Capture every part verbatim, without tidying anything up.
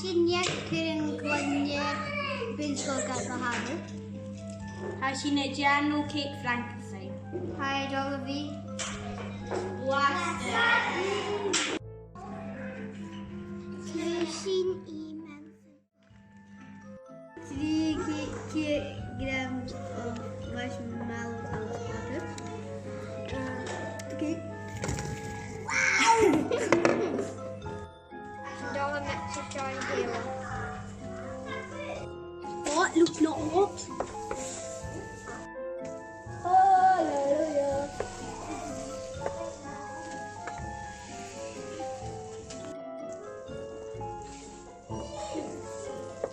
Sinn a' cur an cloinne bun-sgoil gu h-àraidh. Tha sinn a' dèanamh cèic Frankenstein. Tha e a' dol a bhith blasta. Tha sinn a' mì-, trì ceud gram o marshmallows anns a' phacaid. Uh, okay. Wow! An dara mix a' dèanamh. What? Look, not what? Hallelujah.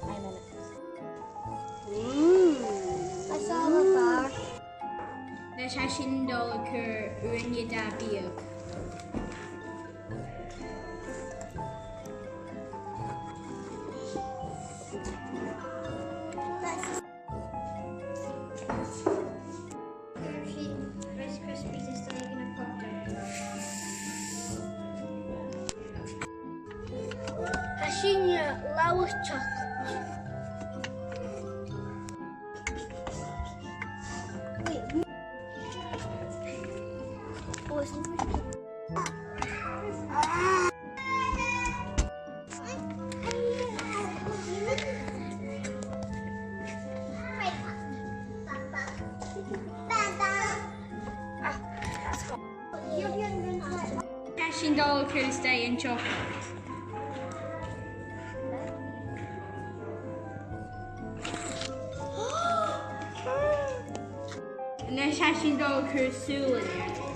Wait a minute. Ooh. I saw the bar. Leis tha sinn a' dol a chur uaine dà bhiadh. Rice Krispies is dòigh na potter. Tha sinn a' laghail chocolate. Wait. Oh, it's Tha sinn a' dol a chur a-steach an chocolate. Agus tha sinn a' dol a chur sùil ann.